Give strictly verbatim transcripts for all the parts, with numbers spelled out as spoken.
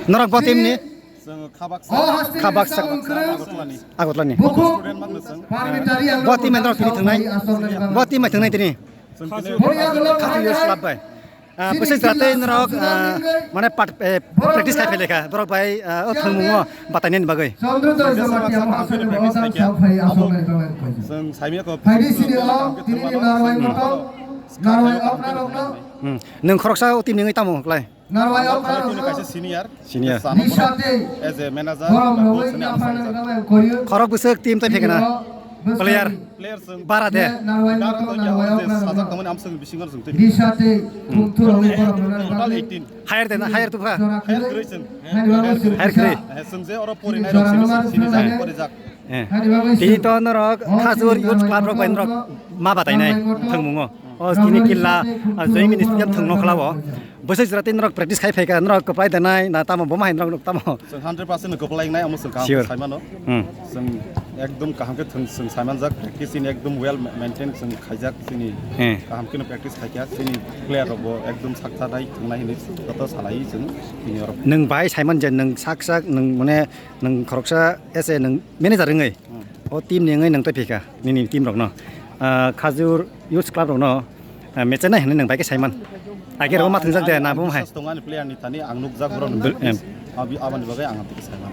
Norok bo team ni? Chwng kha baksa. Kha baksa. Agartala ni. Agartala ni. Student mangno chwng. Bo team ni norok tini thangnai. Bo team bai thangnai tini. Chwng tini. Khasi Youth Club bai. Ah, bwswk jora tei norok, ah, mane part, eh, practice khai phailai kha. Borok bai, ah, o thwngmungo batainani bagwi. Chondro Joy Jamatia Mahasaya ni bo tang sam phai aswk nai tong lai koi. Chwng saimya ko. Phaidi sini o, tini ni narwai moto, narwai okra rokno. Hmm. Nwng khoroksa o team ni wngwi tamo klai? Narwai okra rokno. Kaisa senior. Senior. Nisate. As a manager. Borom rogwi naphana rogwi koyo. Khorok bwswk team tai phekena. Player. Player chwng. Bara de. Bara to ya, sajak tongmani amswk bisingo chwng twi. Risate kumthu rogwi borom rogwi. Total eighteen. Higher de na, higher tupha. Higher kwrwi chwng. Higher kwrwi. Higher kwrwi. Chwng je oro porinai rok sini sini jak porijak. Eh. Tini to norok Khajur Youth Club rok bai norok ma batainai thwngmungo. O tini killa, ah, join ministry jam thwngno khlawo. Bwswk jora tei norok practice khai phaikha, norok kwplai danai na tamo, bo ma hai norok tamo? Chwng hundred percent kwplai wngnai, omo chwng kaham khe saimano. Hmm. Chwng ekdom kaham khe thwng, chwng saimanjak, practice ni ekdom well ma-, maintain chwng khaijak chini. Hmm. Kaham kheno practice khaikha, chini player rok bo ekdom sakchanai thwngnai hinwi joto salai chwng tini oro. Nwng bai saiman je nwng sak sak nwng mane nwng khoroksa ese nwng manager wngwi. Hmm. O team ni wngwi nwng tei phika nini team rokno. Ah, Khajur Youth Club rokno, ah, mecha nai hinwi nwng bai khe saiman. Age rok ma thwngjak de na bo hai. Biswas tongo ani player ni thani ang nukjak borok nwng. Em. Abi abani bagwi ang tei saiman.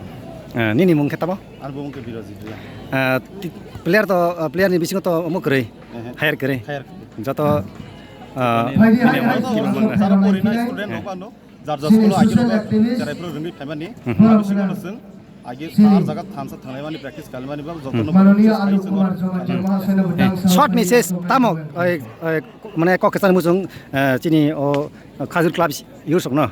Ah, nini mung khe tamo? Ani bumung khe Birojit Reang. Ah, ti-, player to, ah, player ni bisingo to omo kwrwi. Ehe. Higher kwrwi. Higher kwrwi. Joto, ah, nini mung khe tamo? Jara porinai student rok ano. Jar jar school o agi rok cherai phuru rwngwi phaimani. Hmm. Abo singno chwng agi tar jaga thansa thanglaimani practice kalaimani ba jotono. Short message tamo, oi, oi, mane kok kwchar muchung, eh, chini o Khajur Club youth rokno.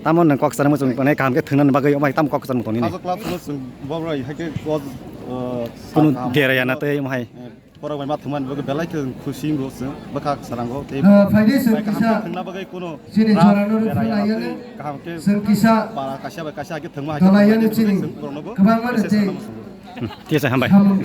Tamo nwng kok kwchar muchung mane kaham khe thwngna bagwi omai tamo kok kwchar muchung nini. Khajur Club no chwng bobroi hai khe kok, eh, kunu deraya na tei omai. Eh, Borok bai ma thwngmani bagwi belai khe khusi wngo chwng bwkha sarango tei. Ah, phaidi chwng bai kaham kisa khe thwngna bagwi kuno chini ras jorano rw berai phwrwng ya laiyani tei kaham khe chwng kisa para kaisa bai kaisa khe thwngma hai khe dolaiyani thwngmani chini bagwi chwng borokno bo kwbangma message tei rwna muchungo. Hmm, thik ase, hambai. Samung